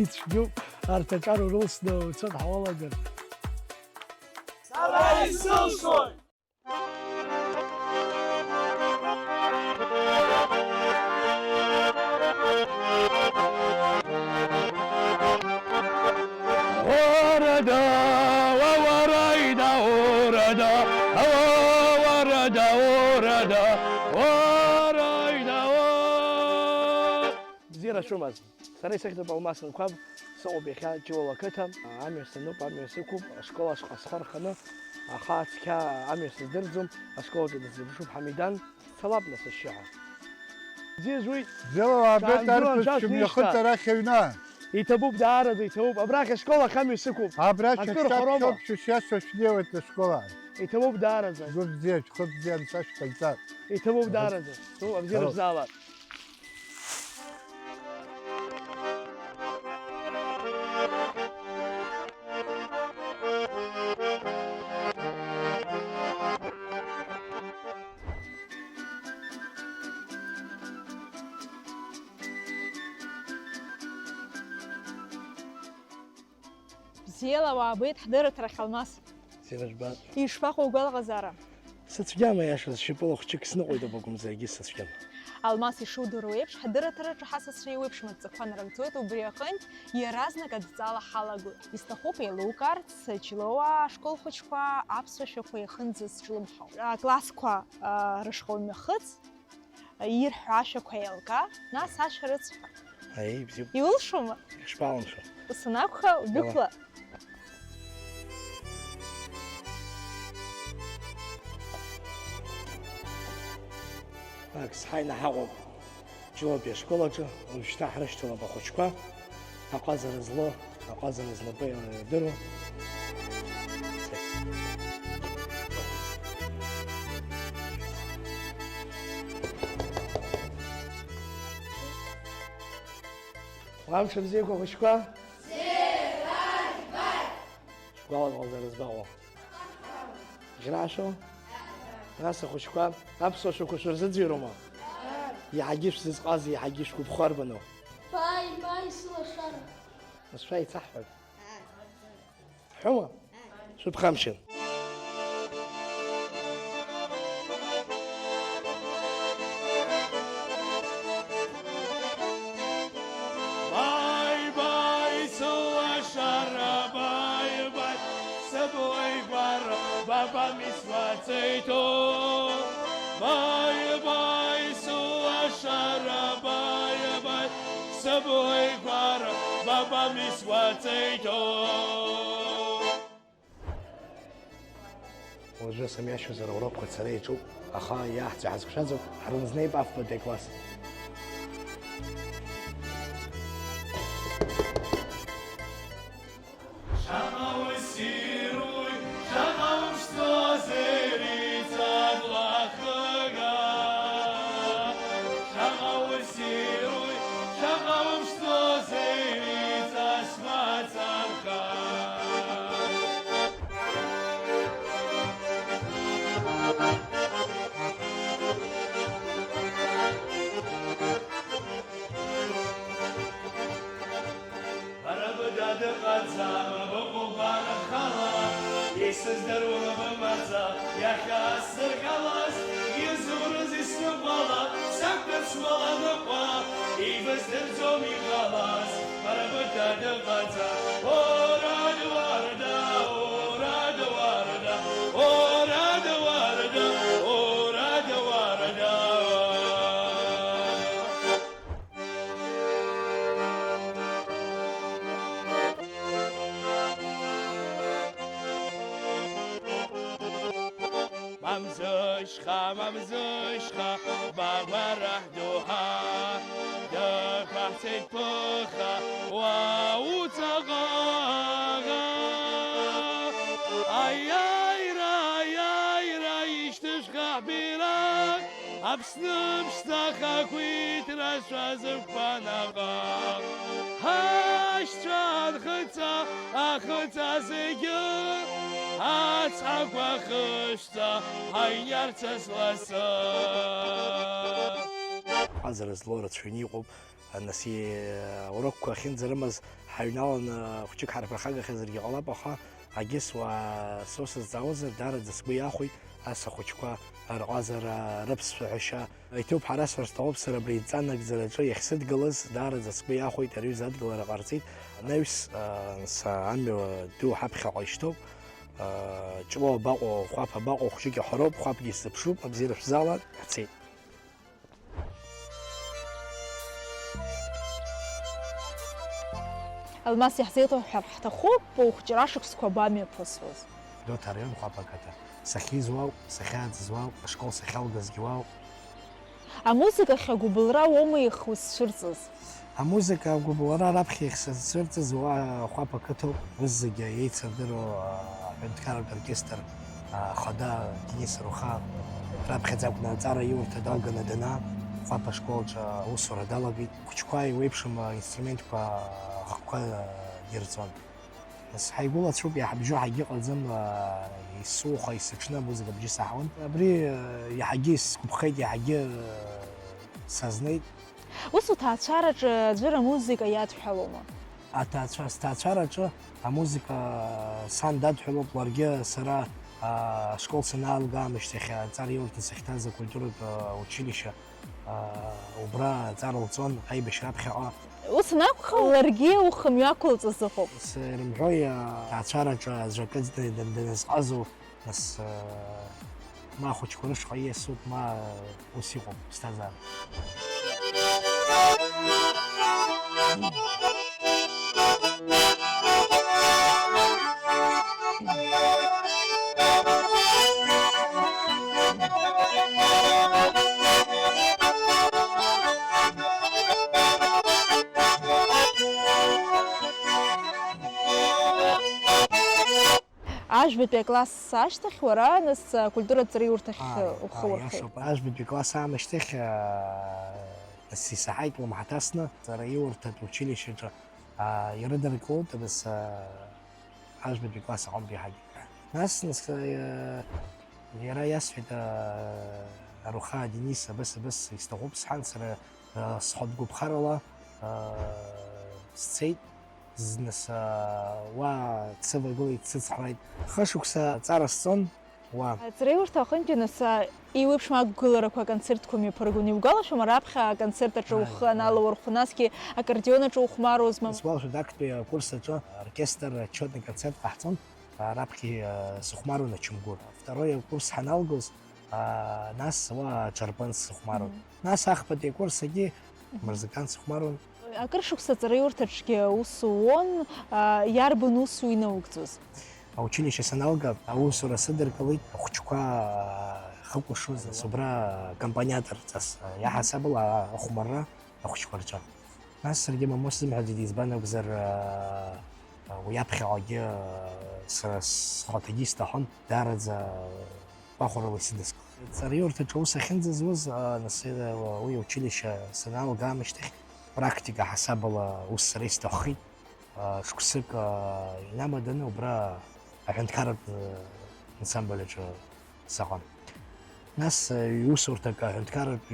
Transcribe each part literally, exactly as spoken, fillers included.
Ицәгьоуп, арҭ аҿар урылсны уцон ҳауалагар. Сара исылшоит! Уарада, уа, уараида, урада, ауа, уарада, урада, уараида, уа. Бзиара шәымаз. Сара исыхьӡуп Алмас Нқәаб, сыҟоуп иахьа Ҷлоу ақыҭа. Амҩа сануп, амҩа сықәуп, ашкол ашҟа схы рханы, аха цқьа амҩа сыздырӡом, ашкол аҿы дысзыԥшуп Ҳамидан, сцалап нас ашьшьыҳәа. Бзиа зуит. Бзиала уаабеит, Шаанӡа арԥыс, анцәа шәымҩахыҵ шәишьҭа. Арахь аҩны. Иҭабуп, даараӡа иҭабуп, абрахь ашкол ахь амҩа сықәуп. Абра акыр шәышьҭа хоромы. Шәоуп, шәышиасуа шәнеиуеит ашкол ахь. Иҭабуп даараӡа. Шәгәы бзиа, шәхы бзиа, анцәа шәҟаиҵар. Иҭабуп даараӡа. Су, абзиара шәзаалар. Бзиала уаабеит ҳдырраҭарахь, Алмас. Бзиара жәбап. Ишԥаҟоу угәалаҟазаара? Сыцәгьам, аиашаз, шьапыла хәҷык сныҟәоит, акәымзаргьы сыцәгьам. Алмас, ишудыруа еиԥш, ҳдырраҭараҿы ҳасасцәа еиуеиԥшым адҵақәа нарыгӡоит, убри аҟынтә иаразнак адҵала ҳалагоит. Исҭахуп еилукаарц, Ҷлоуаа ашкол хәыҷқәа аԥсуа шәақәа иахынӡазҿлымҳау. Аклассқәа, а, рышҟа умҩахыҵ, ирҳәо ашәақәа еилкаа, нас ашәа рыцҳа. Аиеи, бзиоуп. Иулшома? Ишԥалымшо? Ус анакәха, удәықәла. Ак, сҳаины ҳаҟоуп Ҷлоутәи ашкол аҿы, уажәшьҭа ҳрышьҭалап ахәыҷқәа, аҟазара злоу, аҟазара знапы иадыруа. Амш бзиақәа, ахәыҷқәа! Шәгәалаҟазар збаҟоу? Ӷьрашәо? Нас, ахәыҷқәа, аԥсуа шәақәа шәырзыӡырҩроума? Иаҳагьы шәзызҟаз, иаҳагьы шәгәыԥхо арбану? Баи, баи, сылашара! Нас шәааицаҳҳәап. Ҳәома? Шәыԥхамшьан. Баи, баи, сылашара, баи, баи, сыбла игәара, бабами сгәаҵеиҭо. Баи, баи, сылашара, баи, баи, сыбла игәара, бабами сгәаҵеиҭо. Уажәы сымҩашьозар, аурокқәа цара иаҿуп, аха иаҳцәа ҳазқәшәаӡом, ҳрызнеип афбатәи акласс. Шаҟа уссируи, шаҟа уԥшӡоузеи, Риҵа длахыга. Шаҟа уссируи, шаҟа уԥшӡоузеи, Риҵа сгәаҵанха. Бара быда дыҟаӡам, быҟоуп бара бхала, исыздыруам бымаӡа, иахьа сзыргалаз, изурыз исныҟәала, сақәтәан смала ныҟәа, ибыздырӡом иҟалаз, бара быда дыҟаӡам. Ора дуарда, ора дуарда, ора дуарда, ора дуарда. Мамзышьха, мамзышьха, багәарах доуҳа, дықәаҳцеит ԥыхха, уа уҵаҟа. Аиааира, аиааира, ишьҭышәха ҳбирак, Аԥсны ԥшӡа ахақәиҭра шәазықәԥа наҟ-ааҟ. Ҳашьцәа нхы Ахыҵа, ахыҵа зегьы, ацҳақәа хышәҵа, ҳаиниарцаз лассы. Ҟазара злоу рацәаҩны иҟоуп, нас, урокқәа ахьынӡарымаз ҳаҩналаны хәҷык ҳарԥырхагахьазаргьы ҟалап, аха агьыс уаа сосызҵаауазар, даараӡа сгәы иахәеит ас ахәыҷқәа рҟазара, рыԥсшәа ҳәашьа. Иҭоуп, ҳара сҳәар сҭахуп, сара абри аҵанагӡараҿы иахьсыдгылаз даараӡа сгәы иахәеит, ари аҩыза адгылара ҟарҵеит. Анаҩс, а, нас, а, амҩа ду ҳаԥхьаҟа ишьҭоуп. А, Ҷлоу абаҟоу, Хәаԥ абаҟоу, хәҷык иаҳәароуп, Хәаԥгьы сзыԥшуп, абзиара шәзаалааит, ҳцеит. Алмас, иаҳзеиҭоуҳәар ҳҭахуп, ухәыҷра шықәсқәа абамҩаԥысуаз? Гәдоуҭа араион, Хәаԥ ақыҭа. Сахьиз уа ауп, сахьааӡаз уа ауп, ашкол сахьалгазгьы уа ауп. Амузыкахь агәыбылра уоума ихы узцәырҵыз? Амузыка агәыбылра раԥхьа ихсызцәырҵыз уа Хәаԥ ақыҭоуп. Ус зегьы еицырдыруа, а, аҳәынҭқарратә оркестр, а, ахада Денис Аруха раԥхьаӡа акәны аҵара иурҭа далганы данаа, Хәаԥ ашколаҿы аусура далагеит. Хәыҷқәа еиуеиԥшым, а, инструментқәа, а, хкқәа, а, дирҵон. Нас ҳаигәылацәоуп, иаҳбжьо ҳагьыҟаӡам, аа, исуха, исыҽны амузыка бжьы саҳауан. Абри, аа, иаҳагьы исгәаԥхеит, иаҳагьы, аа, сазнеит. Ус уҭаацәараҿы аӡәыр амузыка иадҳәалома? Аҭаацәа, сҭаацәараҿы амузыка сан дадҳәалоуп, уаргьы сара, аа, ашкол санаалга аамышьҭахь аҵара иурҭа сахьҭаз акультуратә, аа, училище, аа, убра аҵара лҵон аибашьра аԥхьаҟа. Ус анакәха, ларгьы ухы мҩақәылҵаз ыҟоуп. Сырымҳәои, аҭаацәараҿы аӡәы акы дан-, даназҟазоу, нас, ма ахәыҷқәа рышҟа ииасуп, ма ус иҟоуп ԥсҭазаара. Ажәбатәи акласс ашьҭахь уара, нас, акультуратә ҵараиурҭахь, аа, ухы, аа, уархеит. Иашоуп. Ажәбатәи акласс аамышьҭахь, аа, нас исаҳаит уамҳаҭасны, ҵараиурҭатә училищеҿы, аа, ирыдыркылоит, нас, аа, ажәбатәи акласс аҟынтә иаҳагьы. Нас, нас, аа, иара иасҳәеит, аа, Аруха Денис, абас, абас исҭахуп сҳәан, сара, аа, схатә гәаԥхарала, аа, сцеит. Зныс, аа, уа дсывагылеит, дсыцхрааит. Хышықәса аҵара сҵон уа. Аҵараиурҭа аҟынтәи нас, аа, еиуеиԥшым ақәгыларақәа, аконцертқәа мҩаԥыргон. Иугәалашәома раԥхьа аконцерт аҿы, ааи, ухы, ааи, аналаурхәы, насгьы аккордеон аҿы ухәмаруазма? Исгәалашәоит, актәи акурс аҿы оркестр отчетный концерт ҟаҳҵон, аа, раԥхьа, аа, сыхәмаруан ачамгәыр. Второй акурс ҳаналгоз, аа, нас уа аҽарпын сыхәмаруан. Мгм. Нас ахԥатәи акурс агьы, мгм, мырзакан сыхәмаруан. Акыр шықәса аҵараиурҭаҿгьы аус уон, а, иарбан усу инаугӡоз? Аучилишьче саналга, аусура сыдыркылеит, ахәыҷқәа хыкәашоз, нас убра акомпаниаторҵас, иаҳасабала ахәмарра ахәыҷқәа рҿы. Нас саргьы мамоу сзымҳәаӡеит, избан акәзар, уи аԥхьаҟагьы сара схаҭагьы исҭахын, даараӡа гәахәарыла исыдыскылеит. Ҵараиурҭаҿы аус ахьынӡазуаз, а, нас, а, уи аучилишьче саналга аамышьҭахь, практика ҳасабала ус сара исҭаххеит. А, шықәсык, а, инамаданы убра аҳәынҭқарратә, а, ансамбль аҿы саҟан. Нас, а, иусурҭак, аҳәынҭқарратә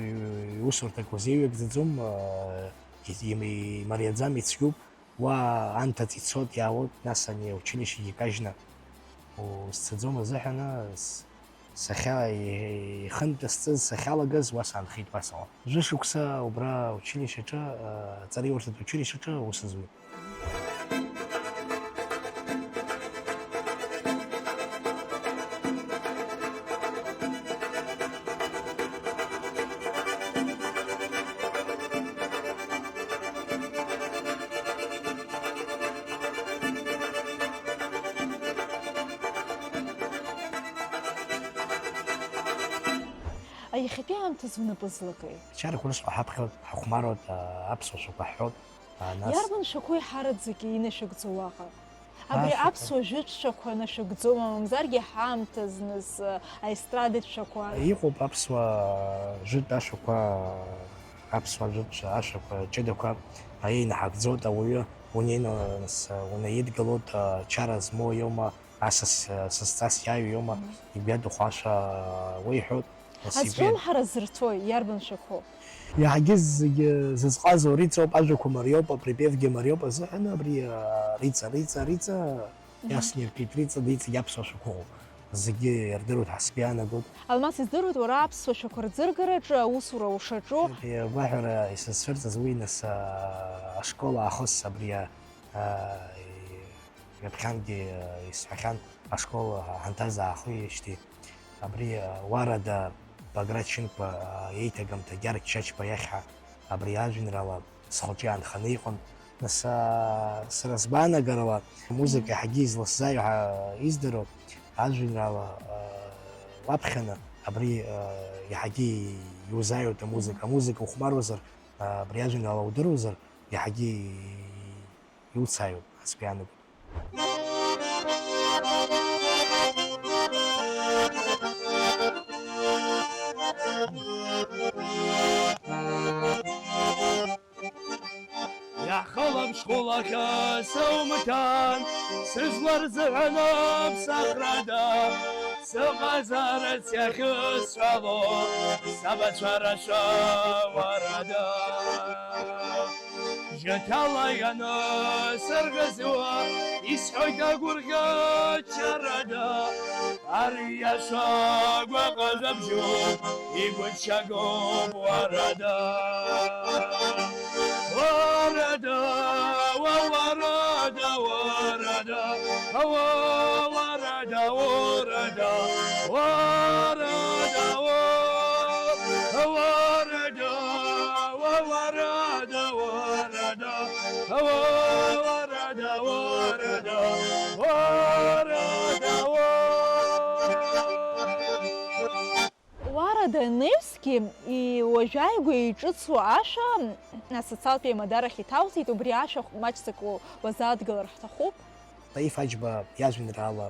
иусурҭак узеиҩагӡаӡом, а, и-, и-, имариаӡам, ицәгьоуп. Уа анҭыҵ ицоит, иаауеит, нас ани аучилишьчегьы кажьны, узцаӡом азыҳәан, с-, сахьа-, ихынтәысҵыз сахьалагаз уа саанхеит, уа саауан. Жәышықәса убра аучилишьче аҿы, а, аҵараиурҭатә училишьче аҿы аус зуит. Иахьатәи аамҭазы унапы злакеи? Ачарақәа рышҟа ҳаԥхьоит, ҳахәмаруеит, аԥсуа шәақәа ҳҳәоит. А, нас. Иарбан шәақәоу еиҳараӡак инашәыгӡо уаҟа? Абри ашәақәа. Аԥсуа жәытә шәақәа нашәыгӡома, мамзаргьы ҳаамҭазы, нас, аестрадатә шәақәа? Иҟоуп аԥсуа жәытә ашәақәа, аԥсуа жәытә ашәақәа ҷыдақәа, еинаҳагӡоит ауаҩы, Унеины, нас, унаидгылоит, ачара змоу иоума, асас, сасҵас иааиуа иоума, Мгм. Игәы иадахәашәа уеиҳәоит, нас игәы иад- Азҿлымҳара зырҭои, иарбан шәақәоу? Иаҳагьы зегьы зызҟазоу Риҵоуп, ажәақәа мариоуп, априпевгьы мариоуп азыҳәан абри, а, Риҵа, Риҵа, Риҵа, Мгм. Иасны иркит Риҵа, Риҵагьы аԥсуа шәақәоуп. Зегьы ирдыруеит ҳәа сгәы иаанагоит. Алмас, издыруеит уара аԥсуа шәақәа рӡыргараҿы аусура ушаҿу. Агәаҳәара исызцәырҵыз уи, нас, а, ашкол аахыс абри, а, а, ҩаԥхьангьы, а, исҳәахьан, ашкол ҳанҭаз аахижьҭеи абри, а, Уарада Баграт Шьынқәба, а, иеиҭагамҭа Гьаргь Чачба иахь абри ажәеинраала схаҿы иаанханы иҟан. Нас, аа, сара сгәаанагарала, амузыка Мгм. Иаҳагьы изласзааиуа ҳәа издыруа ажәеинраала, аа, уаԥхьаны абри, аа, иаҳагьы иузааиуеит амузыка. Мгм. Амузыка ухәмаруазар, аа, абри ажәеинраала удыруазар, иаҳагьы иуцааиуеит ҳәа сгәы иаанагоит. Иаҳхылаԥшхәылахьаз саумҭан, сызларзыҳәан аԥсахрада, сыҟазарц иахьысҳәало, сабацәа рацәа уарада. Жьаҭала ианысырӷызуа, исҳәоит агәырӷьа чарада, ари иаша гәаҟ ажәабжьуп, игәыҭшьагоуп уарада. Уарада, уа уарада, уарада, уа уарада, уарада, уарада, уа уарада, уа уарада, уарада, уа уарада, уарада, уарада, уа. Уарада анаҩсгьы, и-, уажәааигәа иҿыцу ашәа асоциалтә еимадарахь иҭауҵеит, убри ашәа маҷӡак у-, уазааҭгылар ҳҭахуп. Таиф Аџьба иажәеинраала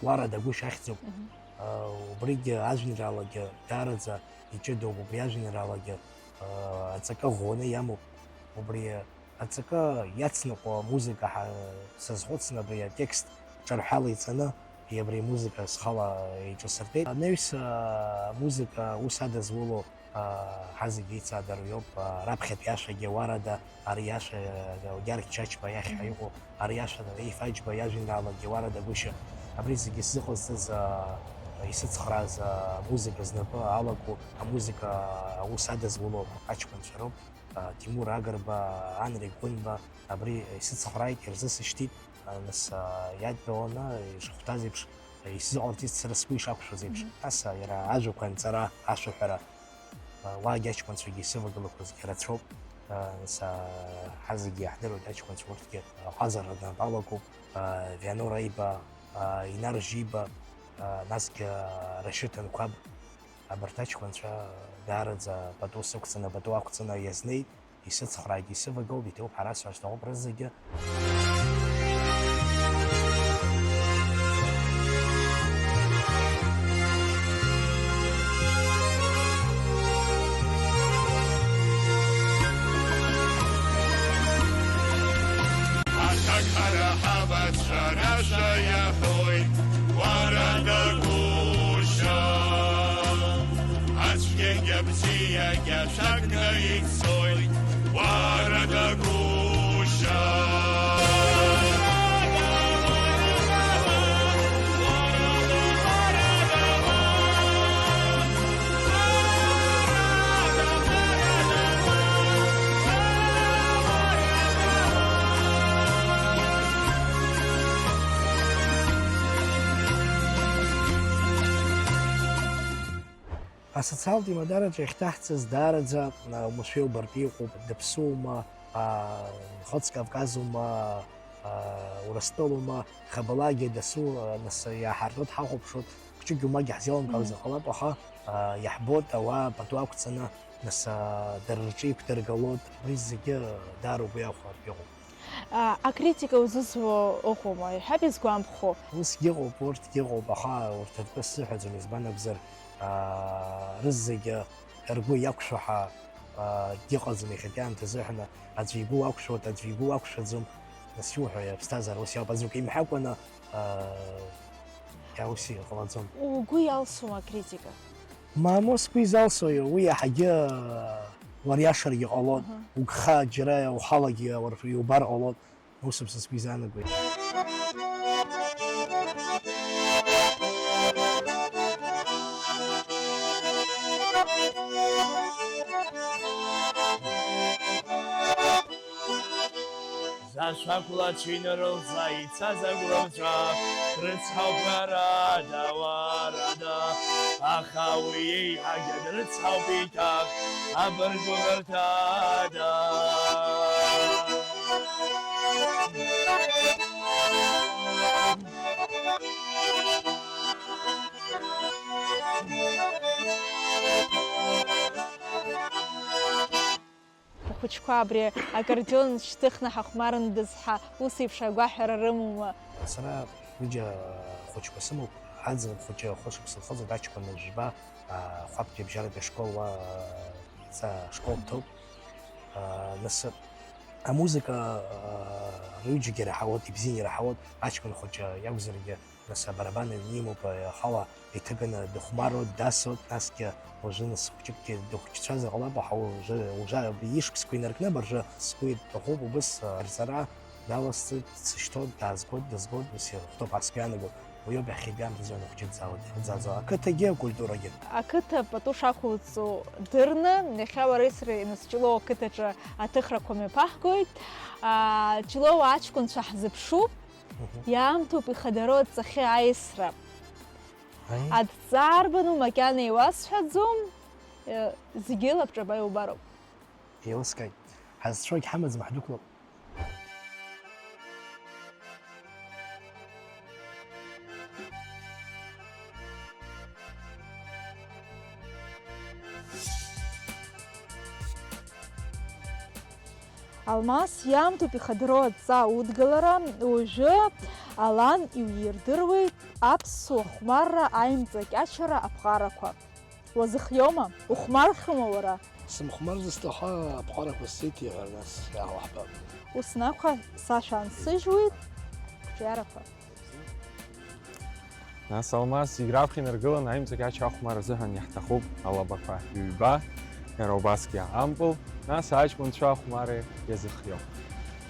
Уарада гәышьа ахьӡуп. Мгм. А, убригьы ажәеинраалагьы даараӡа иҷыдоуп, убри ажәеинраалагьы, а, аҵакы ӷәӷәаны иамоуп. Убри Аҵакы иацныҟәо амузыка ҳа-, сазхәыцны абри атекст ҿырҳәала иҵаны, абри амузыка схала еиҿасыртәеит. Анаҩс, а, амузыка ус адызуло, а, ҳазегьы ицаадароу иоуп, а, раԥхьатәи ашәагьы Уарада, ари ашәа, а, Гьаргь Чачба иахь Мгм. Иҟоу, ари ашәа Таиф Аџьба иажәеинраалагьы Уарада гәышьа. Абри зегьы сзыҟазҵаз, а, исыцхрааз, а, амузыка знапы алаку, амузыка аус адызуло аҷкәынцәа роуп. А, Тимур Агрба, Анри Гәынба, абри исыцхрааит, ирзысышьҭит, а, нас, а, иадтәаланы ишахәҭаз еиԥш, исзыҟарҵеит сара сгәы ишақәшәоз еиԥш. Мгм. Нас, а, иара ажәақәа анҵара, ашәаҳәара, а, уаагьы аҷкәынцәагьы исывагылақәазгьы рацәоуп. А, нас, а, ҳазегьы иаҳдыруеит аҷкәынцәа урҭгьы, а, ҟазара напалакуп, а, Вианор Аиба, а, Инар Жиба, а, насгьы, а, Рашьыҭ Анқәаб. Абарҭ аҷкәынцәа даараӡа пату сықәҵаны, пату ақәҵаны иазнеит, исыцхрааит, исывагылт, иҭоуп ҳәа расҳәар сҭахуп рызегьы. Аҭакара ҳабацәа рашәа иаҳәоит, Уарада гәышьа. Ацәгьагьы абзиагьы ашәакны ицоит, Уарада гәышьа. Асоциалтә имадараҿы иахьҭаҳҵаз даараӡа, а, уамашәа иубартә иҟоуп, даԥсуоума, а, Нхыҵ Кавказума, а, Урыстәылоума, Хабалагьы дасу, а, нас иааҳартуеит, ҳахәаԥшуеит, хәҷыкгьы умагьы ҳзеилымкаауазар Мм. Ҟалап, аха, а, иаҳбоит ауаа пату ақәҵаны, нас, а, дара рҿы иқәдыргалоит, абри зегьы даара угәы иахәартә иҟоуп. А, акритика узызуа ыҟоума, иҳәап, изгәамԥхо? Усгьы ыҟоуп, урҭгьы ыҟоуп, аха урҭ ртәы сзыҳәаӡом, избан акәзар, аа, рызегьы ргәы иақәшәо ҳа-, аа, акгьы ыҟаӡам иахьатәи аамҭазы ҳәа, аӡәы игәы уақәшәоит, аӡәы игәы уақәшәаӡом, нас иуҳәо, аԥсҭазаара ус иоуп, аӡәк имҳәакәаны, аа, иа ус иҟалаӡом. Угәы иалсума акритика? Мамоу, сгәы изалсуа, уи иаҳагьы, аа, уариашаргьы ҟалоит, Аҳа. Угха џьара ухалагьы уар-, иубар ҟалоит. Усоуп са сгәы изаанагоит. Зашәақәла аҽыҩнарылҵа ицаз агәлымҵәа, дрыцҳауп ҳәарада, уарада, аха уи еиҳагьы дрыцҳауп еиҭах абыргәыбырҭада. Ахәыҷқәа абри акордион шьҭыхны ҳахәмарындаз ҳәа ус еиԥш агәаҳәара рымоума? Сара ҩыџьа хәыҷқәа сымоуп, аӡӷаб хәыҷы хәышықәса лхыҵуеит, аҷкәын жәба, а, Хәаԥтәи абжьаратәи ашкол уа, а, са ашкол дҭоуп. А, нас амузыка, а, рҩыџьагьы ираҳауеит, ибзианы ираҳауеит, аҷкәын хәыҷы иакәзаргьы, нас абарабан аҩны имоуп, а, ахала иҭыганы дыхәмаруеит, дасуеит, насгьы уажәы нас хәыҷыкгьы дыхәҷцәазар ҟалап, аха уажәы, уажәы ишықәсқәа инаркны абыржәы сгәы иҭахуп убыс, а, рҵара даласҵоит, дсышьҭоуп, даазгоит, дызгоит, ус иахәҭоуп ҳәа сгәы иаанагоит. Уи ауп иахьатәи аамҭазы анхәыҷы дзаауа-, дзааӡо, ақыҭагьы, акультурагьы. Ақыҭа пату шақәуҵо дырны, иахьа уареи сареи нас Ҷлоу ақыҭаҿы аҭыхрақәа мҩаԥаҳгоит. Аа, Ҷлоу аҷкәынцәа ҳзыԥшуп, Мгм. Иаамҭоуп ихадароу адҵахьы аисра. Аи. Адҵа арбану макьана иуасҳәаӡом, э, зегьы лабҿаба иубароуп. Еилыскааит. Ҳазцәоугь ҳамаӡам, ҳдәықәлап. Алмас, иаамҭоуп ихадароу адҵа удгылара, уажәы Алан иуирдыруеит аԥсуа хәмарра аимҵакьачара аԥҟарақәа. Уазыхиоума? Ухәмархьоума уара? Сымхәмарӡац, аха аԥҟарақәа сзеиҭеиҳәар, нас иаауаҳбап. Ус анакәха, сашәа ансыжьуеит, қәҿиарақәа. Нас, Алмас, зегь раԥхьа инаргыланы аимҵакьача ахәмарра азыҳәан иаҳҭахуп алабақәа ҩба, иара убасгьы ампыл, нас аҷкәынцәа ахәмарра иазыхиоуп.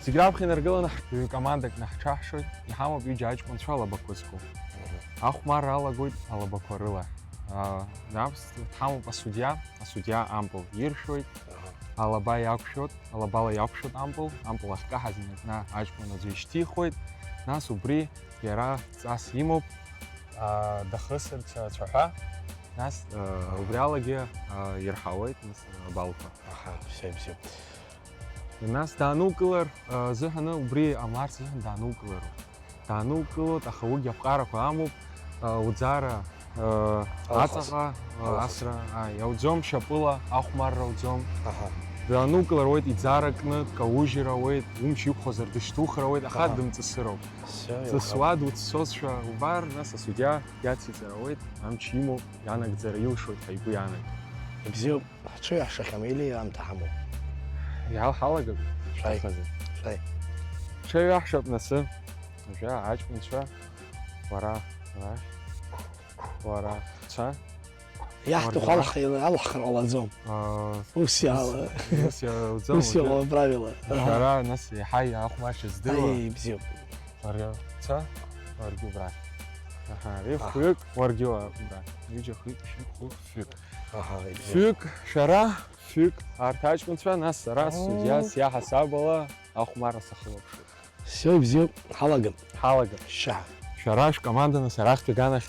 Зегь раԥхьа инаргыланы ҩ-командак наҳҽаҳшоит, иҳамоуп ҩыџьа аҷкәынцәа алабақәа зку. Мгм. Ахәмарра алагоит алабақәа рыла. А, нас дҳамоуп асудиа, асудиа ампыл иршәоит, Аҳа. Алаба иақәшәоит, алабала иақәшәоит ампыл, ампыл ахькаҳаз инаркны аҷкәын аӡәы ишьҭихуеит, нас убри иара ҵас имоуп, а, дахысырц ацәаҳәа, нас, а, убри алагьы, а, ирҳауеит, нас, абалқәа. Аҳа, бзиа, бзиа. Нас даанукылар, а, азыҳәаны, убри ҟамларц азыҳәан даанукылароуп. Даанукылоит, аха уигьы аԥҟарақәа амоуп, а, уӡара, а, Алхас. Аҵаҟа, а, Алхас. Асра, а, иауӡом, шьапыла ахәмарра ауӡом. Аҳа. Даанукылар ауеит, иӡара кны дкаужьыр ауеит, умч иқәхозар дышьҭухыр ауеит, аха Аҳа. Дымҵысыроуп. Всё, Ҵысуа еилкаауп. Дуццозшәа убар, нас асудиа иациҵар ауеит, амч имоуп, ианагӡара илшоит ҳәа игәы иаанагоит. Ибзиоуп. Ҳҽыҩаҳшахьама или аамҭа ҳамоу? Иаал ҳалагап, Шәааи. Шәҭахызар. Шәааи. Ҽыҩаҳшап насы. Уажәы аҷкәынцәа, уара арахь, уара ца. Иаҳҭаху Уара. Алх-, алххыр ҟалаӡом. Аа, Ус иала. Ус иауӡом, Ус уажәы. Иҟоу правила. Аҳа. Шәара нас иаҳа иаахәмаршьа здыруа. Аи, ибзиоуп. Уара ца, уаргьы убрахь. Аҳа, Аҳа. Хәҩык, уаргьы убрахь. Ҩыџьа, хҩык, ԥшьҩык, хәҩык, фҩык. Аҳа, ибзиоуп. Фҩык шәара, фҩык арҭ аҷкәынцәа, нас сара Оо. Судиа сиаҳасабала ахәмарра сахылаԥшуеит. Всё, ибзиоуп, ҳалагап. Ҳалагап. Шьа. Шәара шәкоманда, нас арахьтә аганахь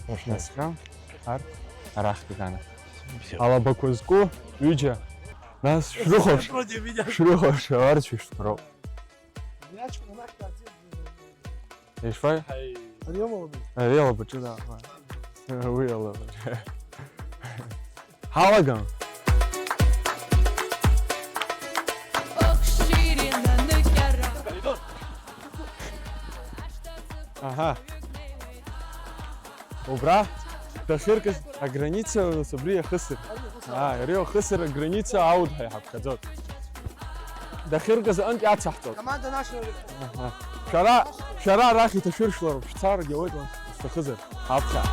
Мгм. шәнасхьа, арҭ арахьтә аганахь. Всё. Алабақәа зку ҩыџьа. Нас шәрыхәаԥш. Против меня. Шәрыхәаԥш, арҭ шәышәҭроуп. Ишԥа? Ари иоума уаби? Ари алабаҿы, да. Уи алабаҿы. Ҳалагам. Аҳа. Убра дахьыркыз аграница убри иахысыр. Аа, иара иахысыр аграница аудҳәа иҳаԥхьаӡоит. Дахьыргаз аҟынтә иацаҳҵоит. Команда наша. Аҳа. Шәара, шәара арахь иҭашәыршәлароуп, шәцарагьы ауеит, уа, шәҭахызар. Аԥхьа.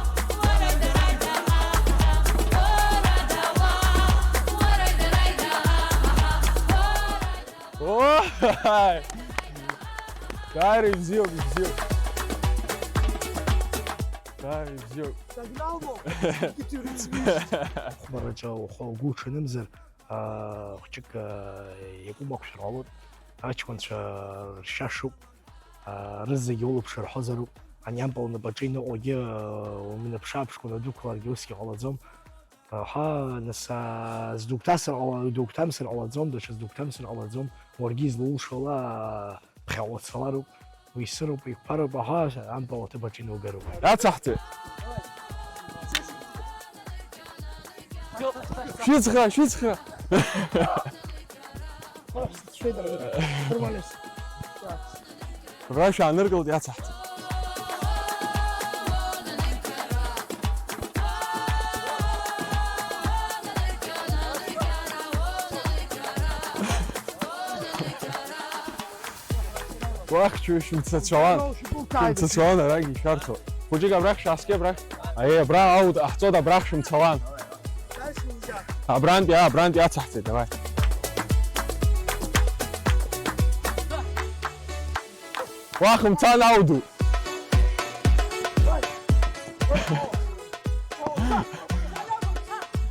Оо! Даара ибзиоуп, ибзиоуп. Даара ибзиоуп. Сигнал моу? Хәмараҿы ухы угәы уҽанымзар, аа, хәҷык, аа, иакәым ақәшәар ҟалоит. Аҷкәынцәа ршьашуп, аа, рызегьы улаԥш рҳәозароуп. Ани ампыл напаҿы иныҟәогьы, аа, умнаԥшы-ааԥшқәа унадәықәларгьы усгьы ҟалаӡом. Аҳа, нас, аа, здугәҭасыр ҟала-, дугәҭамсыр ҟалаӡом, даҽа здугәҭамсыр ҟалаӡом, уаргьы излоулшауа, аа, ԥхьаҟа уцалароуп, уисыруп, уиқәԥароуп, аха ампыл аҭыԥ аҿы инаугароуп. Иацаҳҵеит. Шәицхраа, шәицхраа! Абра шәааныркылт, иацаҳҵеит. Уахь шәымцацәалан. Шәымцацәалан, арагь ишәарҭоуп. Хәыҷык абрахь шәааскьа, абрахь. Аиеи, абра аут ҟаҳҵоит, абрахь шәымцалан. Абрантәи, а, абрантәи ацаҳҵеит, давай. Уахь умцан, ауду.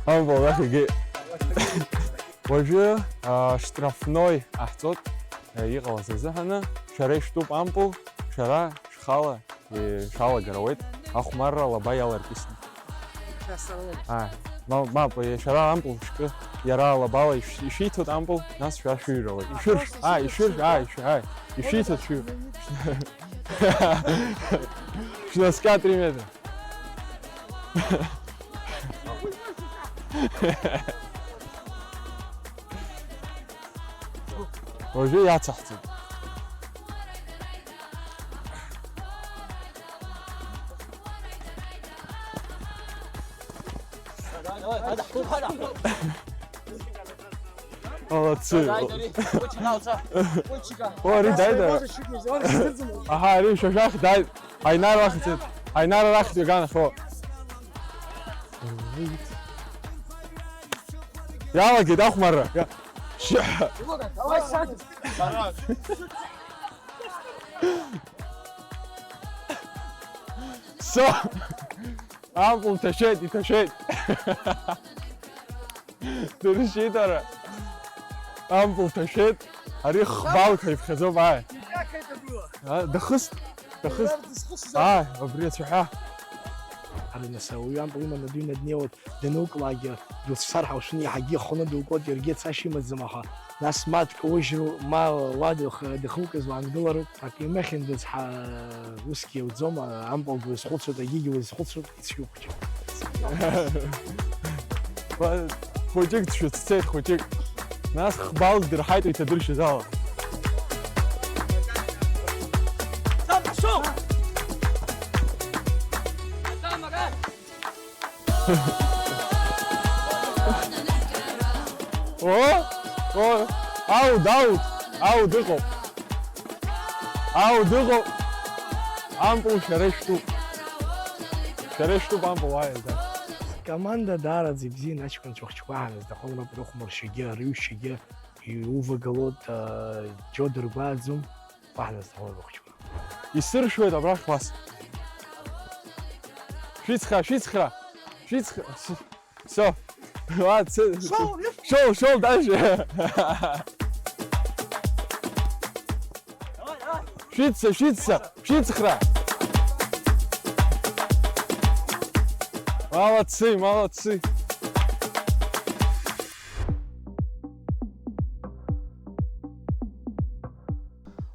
Амбо, уахь игеит. Уажәы, а, штрафной ҟаҳҵоит, а, иҟалаз азыҳәаны, шәара ишәтәуп ампыл, шәара шәхала, е, шәалагар ауеит, ахәмарра алаба иаларкьысны. Шәасалом. А, ма-, мап, е, шәара ампыл шәкы, иара алабала ишә-, ишәиҭоит ампыл, нас шәара шәыҩралоит. Ишәыршә, а, ишәыршә, а, ишәы-, а, ишәиҭоит шәы-, шәнаскьа три метра. Уажәы иацаҳҵеит. Молодцы. О, ари дааит, ара. Аҳа, ари шәа шәахь дааит. Ҳаинар ахьӡеит. Ҳаинар арахь иганахьоу. Иалагеит ахәмарра. Иа-, шьа. Со. Ампыл ҭашәеит, иҭашәеит. Дыршьит ара. Ампыл ҭашәеит. Ари хбалқәа иԥхьаӡоуп, ааи. А, дахыст, дахыст. Ааи, убри ацәаҳәа. Ара нас ауаҩы ампыл иманы дыҩны днеиуеит, данукылаагьы, дуцәцар ҳәа ушәны иаҳагьы ихәаны дукуеит, иаргьы цашьа имаӡам, аха нас ма дкаужьроу, ма уа дых-, дыхукыз уаангылароуп. Акы имыхьындаз ҳа-, усгьы иауӡом, ампылгьы уазхәыцуеит, агьигьы уазхәыцуеит, ицәгьоуп хәыҷык. Хәыҷык дшәыцәцеит, хәыҷык. Нас хбалк дырҳаит, иҭадыршьыз ала. О, о, ауд, ауд, ауд ыҟоуп. Ауд ыҟоуп. Ампыл шәара ишәтәуп. Шәара ишәтәуп ампыл, уааи, да. Команда даараӡа ибзиан, аҷкәынцәа хәыҷқәа ҳаназҭахым роуп, рыхәмаршьагьы, рыҩшьагьы, иувагалоит, џьоу дыргәааӡом. Уаҳа назҭаху рыхәыҷқәа. Исыршәуеит абрахь уас. Шәицхраа, шәицхраа! Шәицхраа! С-, всё. Ладно, ц-, шоу, шоу, шоу дальше. Шәицца, шәицца, шәицхраа! Молодцы, молодцы!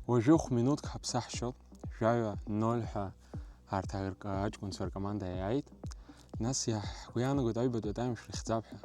Уажәы хә-минуҭк ҳаԥсаҳшьот, жәаҩа ноль ҳәа арҭ ар-, аҷкәынцәа ркоманда иааит. Нас иаҳ-, ҳгәы иаанагоит аҩбатәи атайм шәрыхьӡап ҳәа.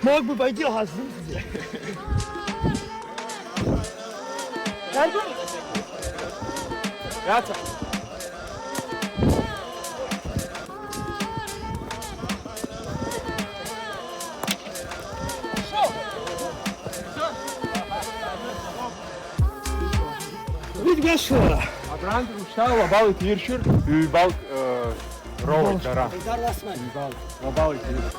Мог бы пойти, ага. Абрантәи ушьҭа уа балла иҭаиршәыр, ҩбалк, э, роуеит дара. Ҩбалк, уа балла иҭаиршәыр.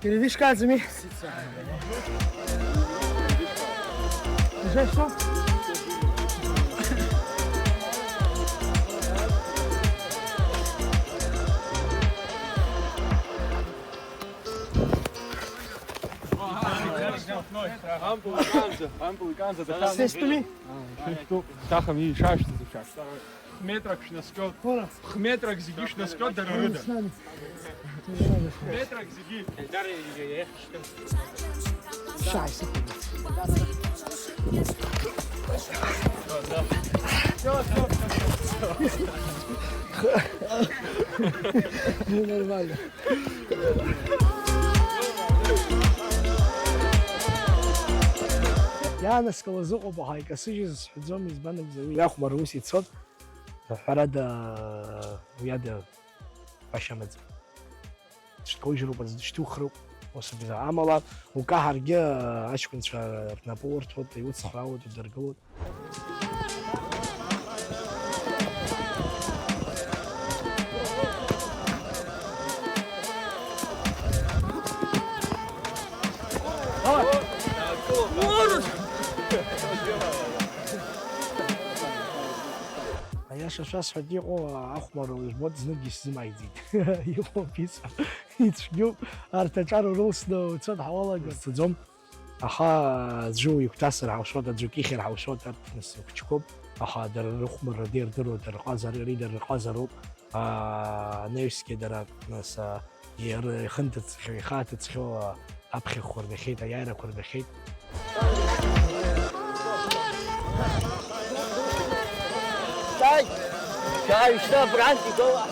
Передышка, Азми. Уже что? Ампыл иканӡа, ампыл иканӡа, дахьан. Сестули? Шәышәтәуп. Ҭаха ишашәҭаз ишашәҭ. Хә-метрак шәнаскьоит. Хә-метрак зегьы шәнаскьоит дара рыда. Хә-метрак зегьы. Шәааи, сыхәда. Нормально. Иаанаскылаз ыҟоуп, аха икасыжьыз сҳәаӡом, избан акәзар, уи ахәмарра ус ицон, ҳәарада, уи ада ҳәашьа амаӡам. Дышьҭоужьроуп, аӡә дышьҭухроуп, ус акәзар. Амала, укаҳаргьы, аҷкәынцәа рнапы урҭоит, иуцхраауеит, удыргылоит. Аиаша шәасҳәап, иҟоу ахәмарра ижәбоит, зныкгьы исзымааиӡеит. Иҟоуп ицәа, ицәгьоуп, арҭ аҿар урылсны уцоит ҳауалагар. Сцаӡом. Аха аӡәы уигәҭасыр ҳалшоит, аӡәы укьыхьыр ҳалшоит, арҭ нас хәыҷқәоуп, аха дара рыхәмарра дирдыруеит, дара рҟазар-, иара дара рҟазароуп, аа, анаҩсгьы дара, нас, аа, ирхынҭыҵхьоу, ихаҭыҵхьоу, аа, аԥхьахәқәа ргахьеит, аиааирақәа ргахьеит. Шәааи! Шәааи, шьҭа абрантә игоуа!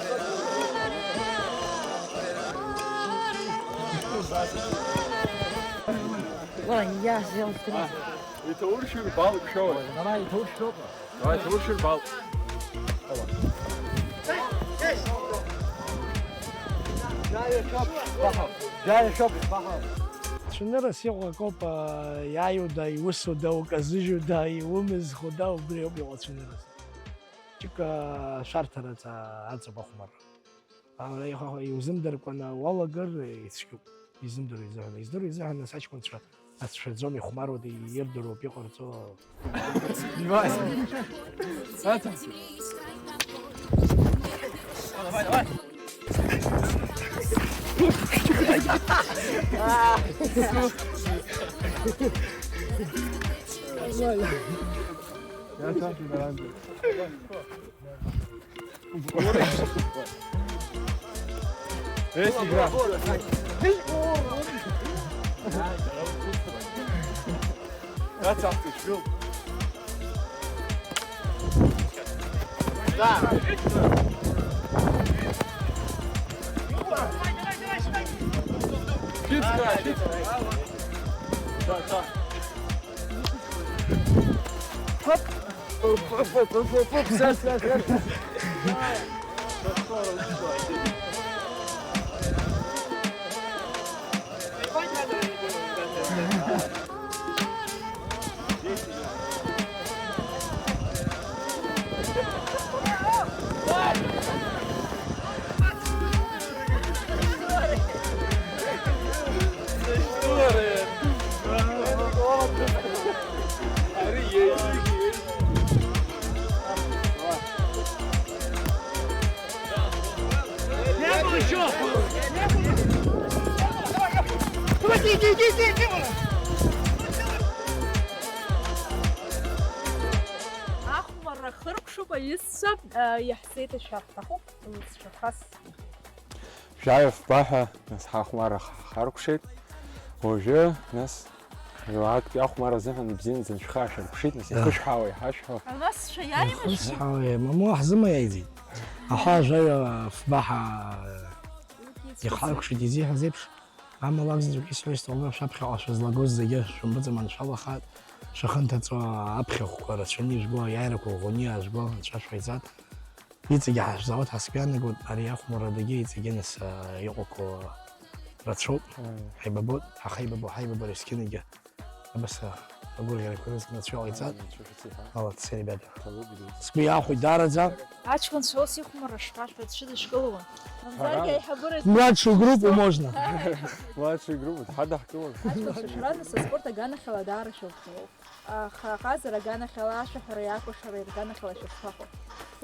Ой, я сделал. Иҭауршәыр балк шәоуеит. Давай, иҭауршәроуп. Давай, иҭауршәыр балк. Џьаиа шәоуп, баҳа. Џьаиа шәоуп, баҳа. Цәанырас иҟоу акоуп, а, иааиуда, иусуда, указыжьуда, иумызхуда, убри ауп иҟоу ацәанырас. Ҷык, а, шәарҭараҵа аҵоуп ахәмарра. Ара иха-, иузымдыркәаны уалагар, ицәгьоуп. Изымдыруа изыҳәан. Издыруа изыҳәан, нас аҷкәынцәа ацәшәаӡом, ихәмаруа, ирдыруа ауп иҟарҵо. Ивас. Ата. Давай, давай. Я так и гарантия. Есть игра. That's up to you. Да. Щит сыграй, щит сыграй. Да, да. Хоп. Оп, оп, оп, оп, оп, оп, всё, всё, всё. Ахәмарра хыркәшоуп аҩызцәа, иаҳзеиҭашәар ҳҭахуп, лҵшәақәас. Шәааи фба ҳәа, нас, ҳахәмарра х-, харкәшеит. Уажәы, нас, уаантәи ахәмарра азыҳәан ибзиаӡаны шәхы аашәыркәшеит, нас, иахышәҳәаауа иҳашәҳәо. Албасцәа иааимашәа? Иахышәҳәаауа, мамоу ҳзымаиааӡеит. Аҳа, жәаҩа фба ҳәа ихаркәшеит изиҳәаз еиԥш. Амала акәзаҵәык исҳәо исҭаху, шәаԥхьаҟа шәызлагоз зегьы шәымпыҵаманшәалахааит, шәахы нҭаҵо аԥхьахәқәа рацәаны ижәго, аиааирақәа ӷәӷәаны иаажәго, Анцәа шәҟаиҵааит. Иҵегьы ҳашәзаауеит ҳәа сгәы иаанагоит, ари ахәмаррадагьы иҵегьы нас, а, иҟақәоу рацәоуп. Мм. Ҳаибабоит, ҳахеибабо, ҳаибабара есқьынагьы. Абас, а, агәырӷьарақәа рызкны Анцәа иҟаиҵааит. Анцәа шәыцеиҳа. Молодцы, ребята. Ҭабуп, идук. Сгәы иаахәеит даараӡа. Аҷкәынцәа ус ихәмарра шԥашәҳәо, дшыдышкылауа. Мамзаргьы Ҳара аиҳабыра Младшую группу можно. Младшую группу, дҳадаҳкылон. Аҷкәынцәа шәара нас аспорт аганахьала даара шәылԥшроуп. Аха аҟазара аганахьала, ашәаҳәара иакәашара рганахьала шәышԥаҟоу?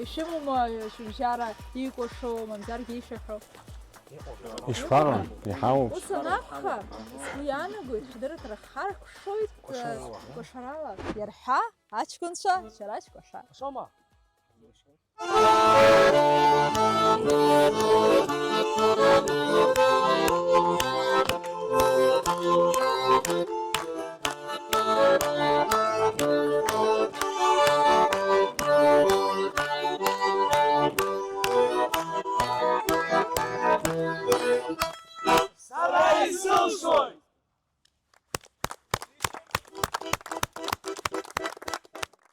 Ишәымоума шәыбжьара икәашо, мамзаргьы ишәаҳәо? Ишԥаҟам? Иҳауп. Ус анакәха, сгәы иаанагоит, шәдырраҭара харкәшоит, кәашарала. Кәашарала. Иарҳәа, аҷкәынцәа, шәара шәкәаша. Шома.